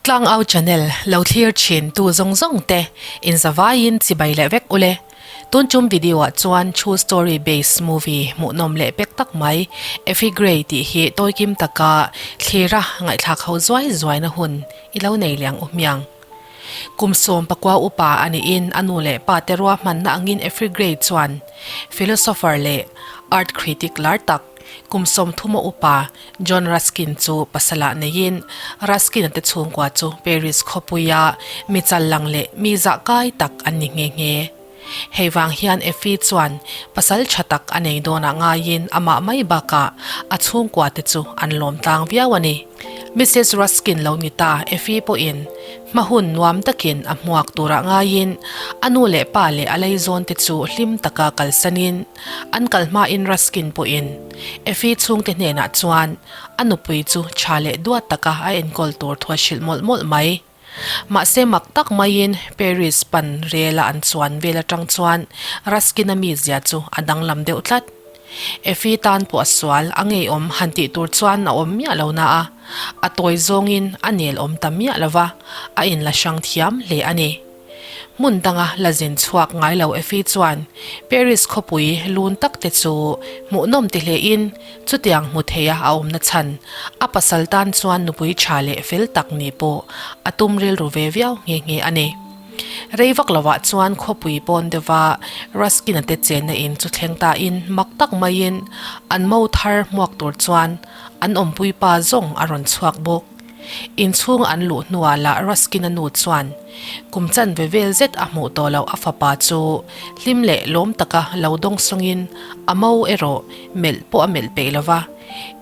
Tlangau channel lo thlir thin tu zawng zawng te in zavaiin chibai leh vek ule. Tun tum video ah chuan true story based movie hmuhnawm leh pek tak mai Effie Gray tih hi tawikim taka thlira ngaihthlak ho zuai zuaina hun i lo nei leh ang u hmiang. Kum 19 upa a niin a nu leh pa te ruahmanna angin Effie Gray chuan philosopher leh art critic lar tak kum 30 a upa John Ruskin chu pasalah neiin Ruskin-a te chhungkua chu Paris khawpuia mi challang leh mi zahkai tak an ni nghe nghe. Hei vang hian Effie chuan pasal tha tak a nei dawnah ngaiin amah mai bakah a chhungkua te chu an lawm tlang viau a ni. Missus Ruskin lo ni ta Effie pawhin hma hun nuam takin a hmuak turah ngaiin a nu leh pa leh a leizawn te chu hlim taka kalsanin an kal hmain Ruskin pawhin Effie chhungte hnenah chuan a nupui chu tha leh duat taka a enkawl tur thu a hrilh mawlh mawlh mai. Mahse mak tak maiin Paris pan rela an chuan vel atang chuan Ruskin-a mizia chu a danglam deuh tlat. Effie tan pawh a sual a ngeiawm han tih tur chuan a awm miah lo na a, a tawi zawngin a nel awm ta miah lo va, a inla hrang thiam hle a ni. Hmun danga la zin chhuak ngai lo Effie chuan Paris khawpui lun tak te chu hmuhnawm ti hlein chutiang hmu theia a awmna chhan a pasal tan chuan nupui tha leh fel tak nih pawh a tum rilru ve viau nghe nghe a ni. Rei vak lovah chuan khawpui pawn deuha Ruskin-a te chenna in chu thleng tain mak tak maiin an mo thar hmuak tur chuan an awmpui pa zawng a rawn chhuak bawk. Inchhung an luh hnuah lah Ruskin-a nu chuan kum chanve vel zet a hmuh tawh loh a fapa chu hlim leh lawm taka lo dawng sawngin a mo erawh melh pawh a melh peih lo va,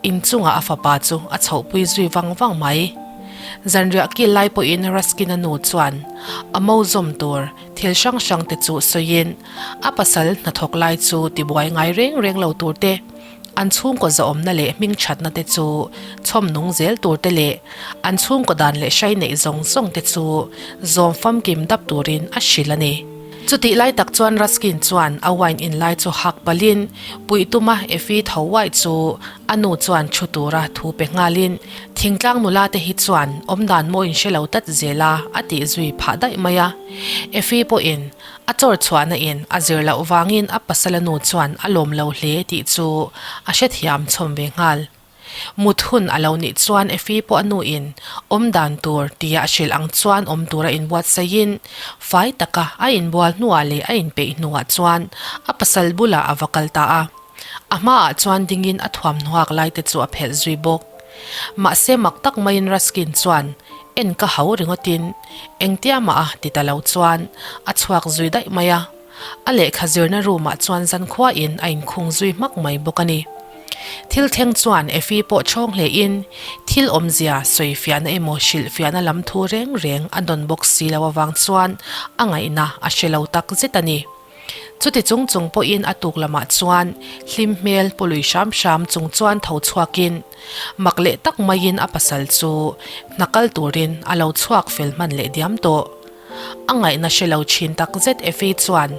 inchungah a fapa chu a chhohpui zui vang vang mai. Zanriah kil lai pawhin Ruskin-a nu chuan a mo zawm tur thil hrang hrang te chu sawiin a pasal hnathawk lai chu tibuai ngai reng reng lo tur te, An chhungkaw zahawmna leh hmingthatna te chu chhawm nung zel tur te leh an chhungkaw dan leh hrai neih zawng zawng te chu zawm famkim dap turin a hrilh a ni. Chutih lai tak chuan Ruskin chuan a wine in lai chu hak palhin puih tuma Effie tho uaih chu a nu chuan thu tura thu pe nghalin thingtlang nula te hi chuan awmdan maw in hre lo tlat zel a a tih zui phah daih mai a. Effie pawhin A chawr chhuahna in a zir loh vangin a pasala nu chuan a lawm lo hle tih chu a hrethiam chhawm ve nghal. Mut hun a lo nih chuan Effie pawh a nu in awm dan tur tia a hrilh ang chuan awm tura inbuatsaihin fai taka a inbual hnuah leh a inpeih hnuah chuan a pasal bulah a va kal ta a. A hmaah chuan dingin a thuamhnuak lai te chu a phelh zui bawk. Mahse mak tak maiin Ruskin chuan en ka hau ringawtin engtia mah a ti ta lo chuan a chhuak zui daih mai a. A lehkha zirna room ah chuan zankhuain a inkhung zui hmak mai bawk a ni. Thil thleng chuan Effie pawh chhawng hlein thil awmzia sawi fiahna emaw hrilh fiahna lam thu reng reng a dawn bawk si lo avang chuan a ngaihna a hre lo tak zet a ni. Chuti chung chung pawhin a tuk lamah chuan hlim hmel pu lui hram hram chung chuan tho chhuakin mak leh tak maiin a pasal chu hna kal turin a lo chhuak fel hman leh diam tawh. A ngaihna hre lo thin tak zet Effie chuan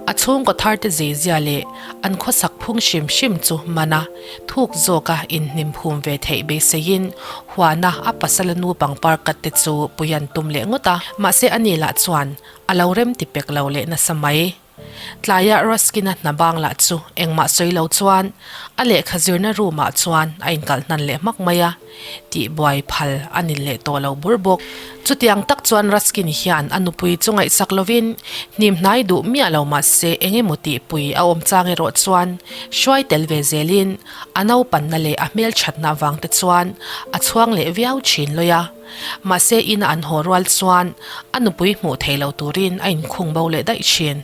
a chhungkaw tharte zeizia leh an khawsak phung hrim hrim chu man a, thuk zawka inhnim phum ve theih beiseiin huana a pasala nu pangpar kat te chu pui an tum leh ngawt a. Mahse ani lah chuan A lo rem ti pek lo leh nasa mai. Tlaia Ruskin-a hna bang lah chu engmah sawi lo chuan a lehkha zirna room-ah chuan a inkalh hnan leh hmak mai a, tihbuai phal a ni leh tawh lo bur bawk. Chutiang tak chuan Ruskin hian a nupui chu ngaihsak lovin hnim hnai duh miah lo mah se eng emaw tihpui a awm chang erawh chuan hruai tel ve zelin a naupanna leh a hmelthatna avang te chuan a chhuang leh viau thin lawi a. Mahse ina an haw rual chuan a nupui hmuh thei lo turin a inkhung bo leh daih thin.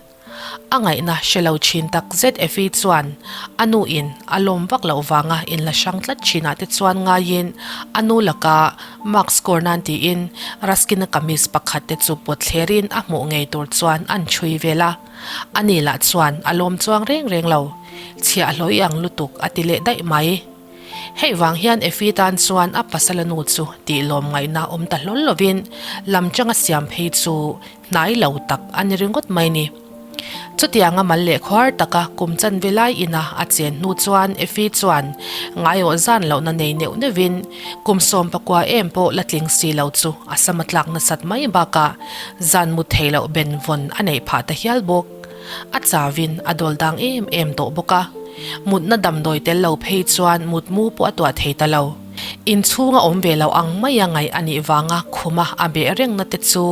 A ngaihna hre lo thin tak zet Effie chuan a nu in a lawm vak loh vanga inla hrang tlat thinah te chuan ngaiin a nu laka mark score nan tiin Ruskin-a kamis pakhat te chu pawt thlerin a hmuh ngei tur chuan an chhui vel a. Ani lah chuan a lawm chuang reng reng lo. Chhiahhlawh i ang lutuk a ti leh daih mai. Hei vang hian Effie tan chuan a pasala nu chu tih lawm ngaihna awm ta hlawl lovin lam changa siam phei chu hnai lo tak a ni ringawt mai ni. Chutianga mal leh khuar taka kum chanve lai ina a chen hnu chuan Effie chuan ngaiawh zan lohna nei neuh neuhin kum 19 em pawh la tling si lo chu a sama tlak nasat mai bakah zan mut thei loh ben vawn a neih phah ta hial bawk. A chauin a dawl dang em em tawh bawk a, mutna damdawi tel lo phei chuan mutmu pawh a tuah thei ta lo. Inchhunga awm ve lo ang maia ngaih a nih vanga khuma a beh rengna te chu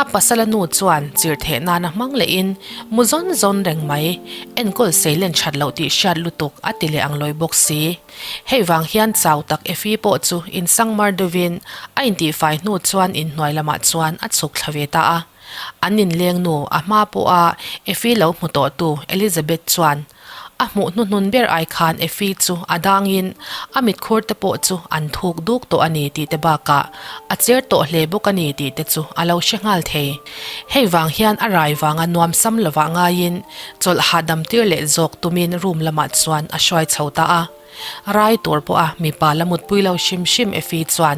a pasala nu chuan chirh theh nana hmang lehin mu zawn zawn reng mai, enkawl seilen that loh tih hriat lutuk a ti leh ang lawi bawk si. Hei vang hian chau tak Effie pawh chu insangmar deuhin a intihfai hnu chuan inhnuai lamah chuan a chhuk thla ve ta a. An inleng nu a hma pawha Effie lo hmu tawhtu Elizabeth chuan a hmuh hnuhnun ber ai khan Effie chu a dangin a mitkhur te pawh chu an thuk duk tawh a ni tih te bakah a cher tawh hle bawk a ni tih te chu a lo hre nghal thei. Hei vang hian a rai vanga nuam sam lovah ngaiin chawlh hahdam tir leh zawk tumin room lamah chuan a hruai chho ta a. Rai tur pawha mipa la mutpui lo hrim hrim Effie chuan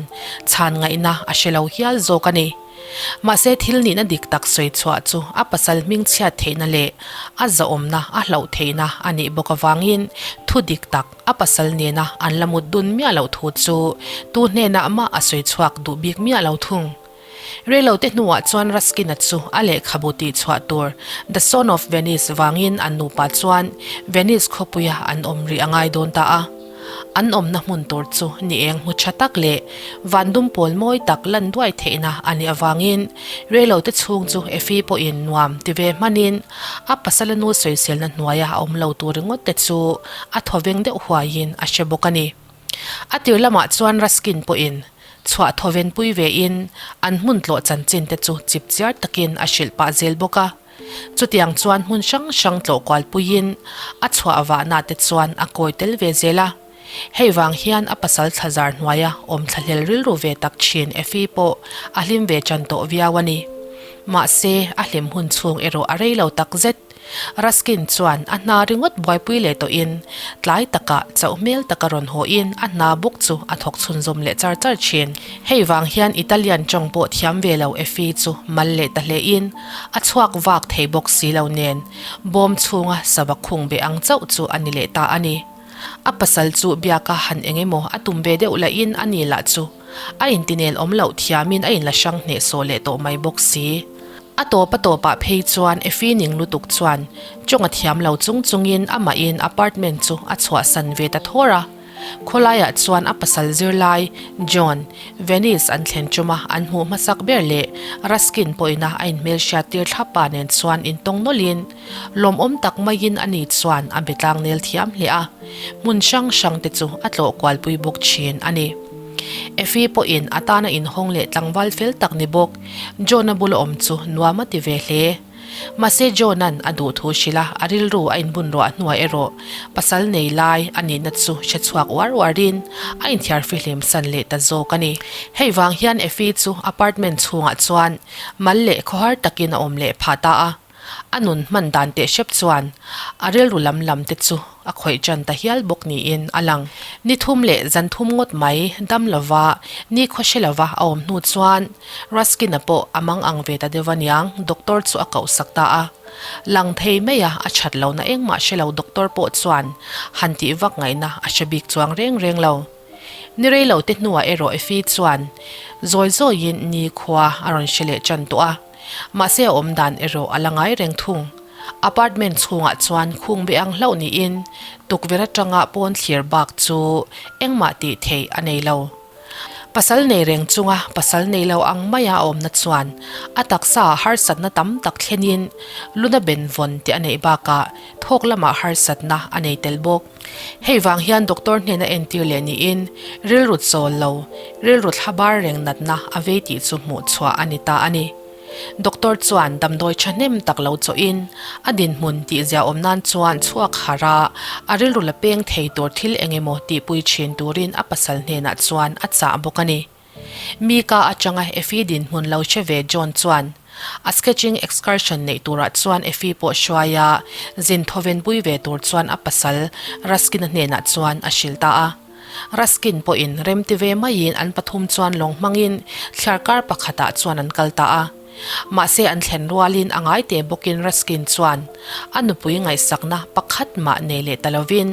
chhan ngaihna a hre lo hial zawk a ni. Mahse thil nihna dik tak sawi chhuah chu a pasal hming chhiat theihna leh a zahawmna a hlauh theihna a nih bawk avangin thu dik tak a pasal nena an la mut dun miah loh thu chu tu hnenah mah a sawi chhuak duh bik miah lo thung. Reilote hnuah chuan Ruskin-a chu a lehkhabu tih chhuah tur The Son of Venice vangin an nupa chuan Venice khawpuia an awm rih a ngai dawn ta a. An awmna hmun tur chu ni eng hmu tha tak leh van dum pawl mawi tak lan duai theihna a nih avangin reilote chhung chu Effie pawhin nuam ti ve hmanin a pasala nu sawiselna hnuaia a awm lo tur ringawt te chu a thawveng deuh huaiin a hre bawk a ni. A tir lamah chuan Ruskin pawhin chhuah thawven pui vein an hmun tlawh chanchin te chu chip chiar takin a hrilh pah zel bawk a. Chutiang chuan hmun hrang hrang tlawh kual puiin a chhuah vahna te chuan a kawi tel ve zel a. Hei vang hian a pasal thlazar hnuaia awm thlahlel rilru ve tak thin Effie pawh a hlim ve tan tawh viau a ni. Mahse, a hlim hun chhung erawh a rei lo tak zet. Ruskin chuan a hna ringawt buaipui leh tawhin tlai takah chauh hmel taka rawn hawhin a hna bawk chu a thawk chhunzawm leh char char thin. Hei vang hian Italian tawng pawh thiam ve lo Effie chu mal leh ta hlein a chhuak vak thei bawk si lo nen bawm chhunga sava khung be ang chauh chu a ni leh ta a ni. A pasal chu biaka han eng emaw a tum ve deuh lahin a ni lah chu a intinel awm loh thiamin a inla hrang hnehsawh leh tawh mai bawk si. A tawp a tawpah phei chuan Effie ning lutuk chuan tawng a thiam lo chung chungin amahin apartment chu a chhuahsan ve ta thawr a. Khawlaiah chuan a pasal zirlai John, Venice an thlen ṭuma an hmuh hmasak ber leh Ruskin pawhina a inhmelhriat tir thlapa nen chuan intawng nawlhin lawmawm tak maiin ani chuan a be tlangnel thiam hle a, hmun hrang hrang te chu a tlawh kualpui bawk thin a ni. Effie pawhin a tana inhawng leh tlangval fel tak ni bawk John-a bula awm chu nuam a ti ve hle. Mahse John-a'n a duh thu hrilh a, a rilru a inbun ruah hnuah erawh pasal nei lai a nihna chu hre chhuak uar uarin a inthiar fihlim san leh ta zawk a ni. Hei vang hian Effie chu apartment chhungah chuan mal leh khawhar takin a awm leh phah ta a. A nun hman dan teh hrep chuan a rilru lam lam te chu a khawih ṭan ta hial bawk niin a lang. Ni thum leh zan thum ngawt mai dam lova ni khaw hre lova a awm hnu chuan Ruskin-a pawh a mang ang ve ta deuh aniang doctor chu a koh sak ta a. Lang thei mai a, a ṭhat lohna engmah hre lo doctor pawh chuan han tih vak ngaihna a hre bik chuang reng reng lo. Ni rei lo te hnuah erawh Effie chuan zawi zawiin ni khua a rawn hre leh ṭan tawh a. Mahse a awm dan erawh a la ngai reng thung. Apartment chhungah chuan khung be ang hlauh niin tukverh atanga pawn thlir bak chu engmah tih theih a nei lo. Pasal nei reng chunga pasal nei lo ang maia a awmna chuan a taksa ah harsatna tam tak thlenin luna benvawn te a neih bakah thawk lamah harsatna a nei tel bawk. Hei vang hian doctor hnena entir leh niin rilru chawl lo, rilru thla bar reng natna a vei tih chu hmuh chhuah a ni ta a ni. Doctor chuan damdawi thahnem tak lo chawhin a dinhmun tih ziaawm nan chuan chhuak harh a, a rilru la peng thei tur thil eng emaw tihpui thin turin a pasal hnenah chuan a chah bawk a ni. Mika atanga Effie dinhmun lo hre ve John chuan a sketching excursion neih turah chuan Effie pawh hruai a, zin thawven pui ve tur chuan a pasal Ruskin-a hnenah chuan a hrilh ta a. Ruskin pawhin remti ve maiin an pathum chuan lawng hmangin thliarkar pakhatah chuan an kal ta a. Mahse an thlen rualin a ngai te bawkin Ruskin chuan a nupui ngaihsakna pakhat mah nei leh ta lovin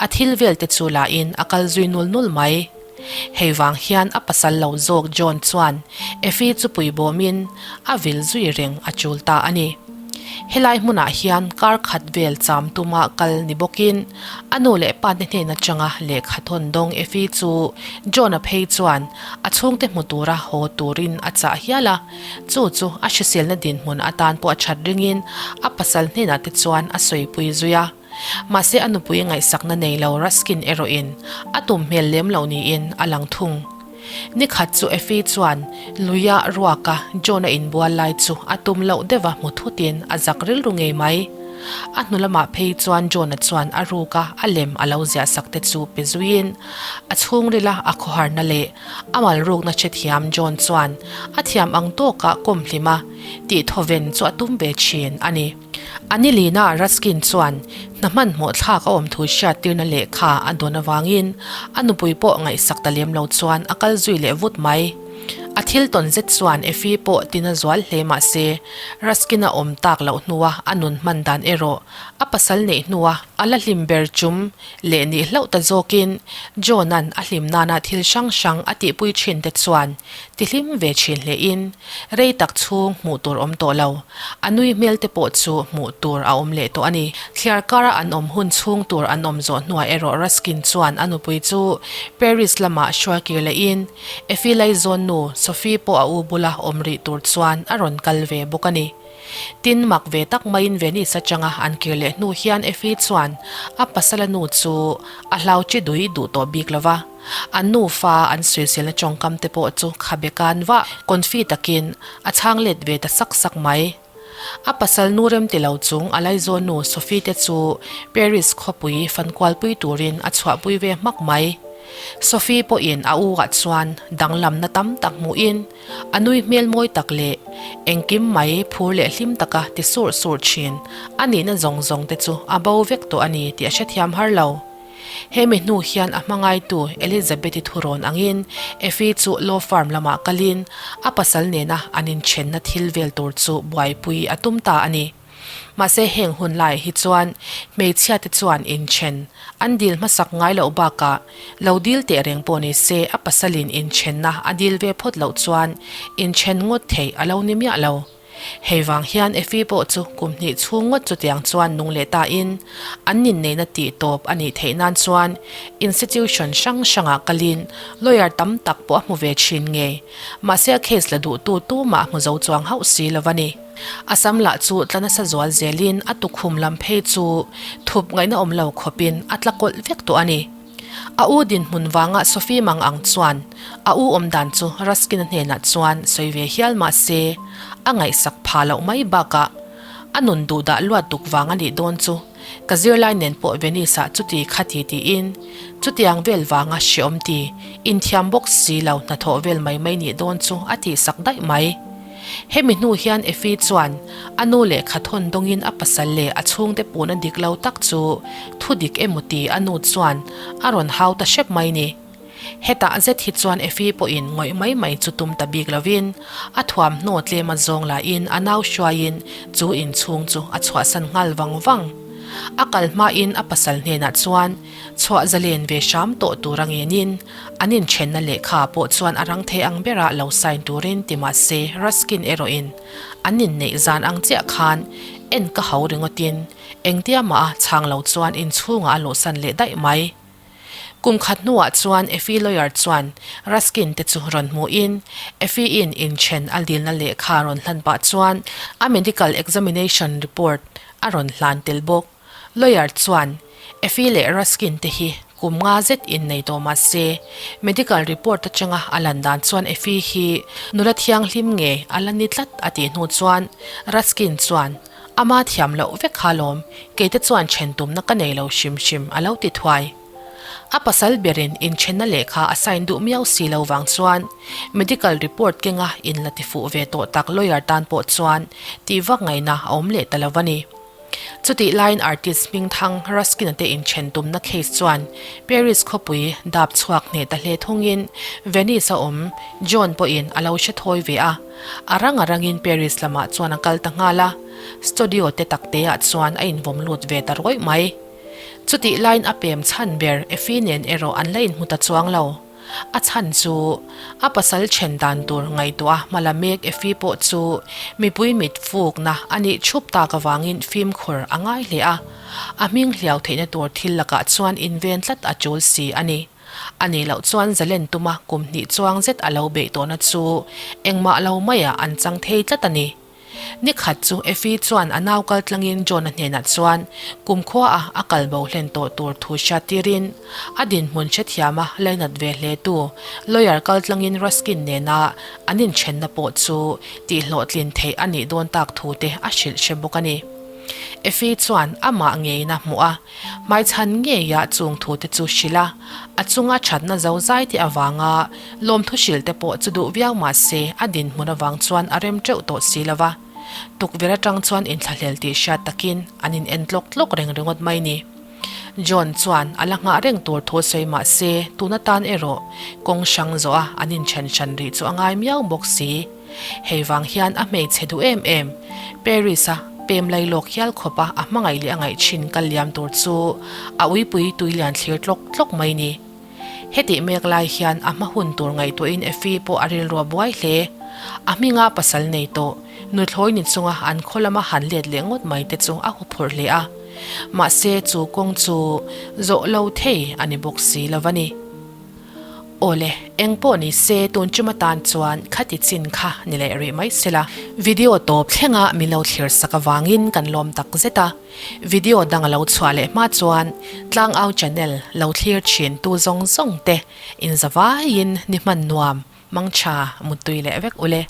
a thil vel te chu lahin a kal zui nul nul mai. Hei vang hian a pasal lo zawk John chuan Effie chu puibawmin a vil zui reng a chul ta a ni. Helai hmunah hian kar khat vel cham tuma kal ni bawkin a nu leh pa te hnen atanga lehkha thawn dawng Effie chu John-a phei chuan a chhungte hmu tura haw turin a chah hial a, chu chu a hriselna dinhmun atan pawh a that ringin a pasal hnenah te chuan a sawipui zui a. Mahse a nupui ngaihsakna nei lo Ruskin erawhin a tum hmel lem lo niin a lang thung. Ni khat chu Effie chuan luia ruaka John-a inbual lai chu a tum loh deuh a hmu thutin a zak rilru ngei mai. A hnu lamah phei chuan John-a chuan a ruka a lem a lo ziah sak te chu pe zuiin a chhungrila a khawharna leh a malrukna hrethiam John chuan a thiam ang tawka kawm hlima tihthawven chu a tum ve thin a ni. A ni lina Ruskin chuan hna hmanhmawh thlak a awm thu hriattirna lehkha a dawn avangin a nupui pawh ngaihsak ta lem lo chuan a kal zui leh vut mai. A thil tawn zet chuan Effie pawh tina zual hle mah se, Ruskin-a awm tak loh hnua a nun hman dan erawh a pasal neih hnua a la hlim ber chum leh nih hlauh ta zawkin John-a'n a hlim nana thil hrang hrang a tihpui thin te chuan tihlim ve thin hlein rei tak chhung hmuh tur awm tawh lo. A nui hmel te pawh chu hmuh tur a awm leh tawh a ni. Thliar kara an awm hun chhung tur an awm zawh hnuah erawh Ruskin chuan a nupui chu Paris lamah hruaikir lehin Effie Laizawn nu Sophie pawh a u bula awm rih tur chuan a rawn kal ve bawk a ni. Tin, mak ve tak maiin Venice atanga an kir leh hnu hian Effie chuan a pasala nu chu a hlau chi dui duh tawh bik lo va. An nufa an suiselna tawngkam te pawh chu khabe kan vah confi takin a chhang let ve ta sak sak mai. A pasal nu rem ti lo chung a laizawn nu Sophie te chu Paris khawpui fankualpui turin a chhuahpui ve hmak mai. Sophie pawhin a u ah chuan danglamna tam tak hmuhin a nui hmel mawi tak leh engkim mai phur leh hlim taka ti surh surh thin a nihna zawng zawng te chu a bo vek tawh a ni tih a hrethiam har lo. Hemi hnu hian a hmangaitu Elizabeth-i thurawn angin Effie chu law firm lamah kalin a pasal nena an inthenna thil vel tur chu buaipui a tum ta a ni. Mahse heng hun laiah hi chuan hmeichhiate chuan inthen an dil hmasak ngai loh bakah lo dil teh reng pawh ni se a pasalin inthenna a dil ve phawt loh chuan inthen ngawt theih a lo ni miah lo. Hei vang hian Effie pawh chu kum hnih chhung ngawt chutiang chuan nung leh ta in, an inneihna tih tawp a nih theih nan chuan institution hrang hrangah kalin lawyer tam tak pawh a hmu ve thin ngei. Mahse a case la duhtu tumah a hmu zo chuang hauh si lo a ni. A sam lah chu tla nasa zual zelin a tukhum lam phei chu thup ngaihna awm lo khawpin a tla kawlh vek tawh a ni. A u dinhmun vanga Sophie mang ang chuan a u awm dan chu Ruskin-a hnenah chuan sawi ve hial mah se, a ngaihsak pha loh mai bakah a nun duhdah luat duk vang a nih dawn chu ka zirlai nen pawh Venice-ah chuti khati tiin chutiang vel vanga hreawm ti inthiam bawk si lo hnathawh vel mai mai nih dawn chu a tihsak daih mai. Hemi hnu hian Effie chuan a nu lehkha thawn dawngin a pasal leh a chhungte puna dik lo tak chu thu dik emaw ti a nu chuan a rawn hau ta hrep mai ni. Hetah zet hi chuan Effie pawhin ngawih mai mai chu tum ta bik lovin a thuamhnaw tlema zawng lahin a nau hruaiin chu inchhung chu a chhuahsan nghal vang vang. A kal hmain a pasal hnenah chuan chhuah zalen ve hram tawh tur a ngenin An inthenna lehkha pawh chuan a rang thei ang berah lo sign turin ti mah se Ruskin erawhin an inneih zan ang chiah khan en ka ho ringawtin engtia mah a chhang lo chuan inchhungah a luhsan leh daih mai. Kum khat hnuah chuan Effie lawyer chuan Ruskin te chu rawn hmuhin Effie-in inthen a dilna lehkha rawn hlan pah chuan a medical examination report a rawn hlan tel bawk. Lawyer chuan Effie leh Ruskin te hi kum nga zet innei tawh mah se, medical report atanga a lan dan chuan Effie hi nula thianghlim nge a la ni tlat a tih hnu chuan Ruskin chuan ama thiam loh vek kha lawm, kei te chuan then tumna ka nei lo hrim hrim a lo ti thuai. A pasal berin inthenna lehkha a sign duh miau si lo vang chuan medical report kenga in la tifuh ve tawh tak lawyer tan pawh chuan tih vak ngaihna a awm leh ta lo a ni. Chutih laiin artist hmingthang Ruskin-a te inthen tumna case chuan Paris khawpui dap chhuak hneh ta hle thungin Venice-a awm John pawhin a lo hre thawi ve a. A rang a rangin Paris lamah chuan a kal ta nghal a, studio te tak teah chuan a invawm lut ve ta rawih mai. Chutih laiin a pem chhan ber Effie nen erawh an la inhmu ta chuang lo. A chhan chu a pasal then dan tur ngaihtuah a hmala mek Effie pawh chu mipui mit fukna a nih thup tak avangin fimkhur a ngai hle a, a hming hliau theihna tur thil lakah chuan inven tlat a tul si a ni. A nih loh chuan zalen tuma kum hnih chuang zet a lo beih tawhna chu engmah lo maiah an chang thei tlat a ni. Ni khat chu Effie chuan a nau kal tlangin John-a hnenah chuan kumkhua-a a kal bo hlen tawh tur thu hriat tirin a dinhmun hrethiama lainat ve hle tu lawyer kal tlangin Ruskin nena an inthenna pawh chu tihhlawhtlin theih a nih dawn tak thu te a hrilh hre bawk a ni. Effie chuan amah ngeina hmuh a Hmaichhan ngeia chung thute chu hrilh a, a chunga thatna zo zai te avanga lawmthu hrilh te pawh chu duh viau mah se a dinhmun avang chuan a rem teuh tawh si lo va. Tukverh atang chuan inthlahlel tih hriat takin an in en tlawk tlawk reng ringawt mai ni. John chuan a la nghah reng tur thu sawi mah se tun atan erawh kawng hrang zawh a an inthen hran rih chu a ngai miau bawk si. Hei vang hian a hmeichhe duh em em. Paris-a pem lai lawk hial khawpa a hmangaih leh a ngaih thin kal liam tur chu a uipui tui lian thlir tlawk tlawk mai ni. Hetih mek lai hian a hma hun tur ngaihtuahin Effie pawh a rilru a buai hle. A hminga pasal nei tawh, nuthlawi ni chunga an khaw lama han let leh ngawt mai te chu a huphurh hle a. Mahse chu kawng chu zawh lo thei a ni bawk si lo va ni. Awle, eng pawh ni se tun tum atan chuan khati chin kha ni leh rih mai sela. Video tawp thlenga min lo thlir sak avangin kan lawm tak zet a, video dang a lo chhuah leh hma chuan Tlangau channel lo thlir thin tu zawng zawng te inzavaiin ni hman nuam, mangtha, muttui leh vek ule.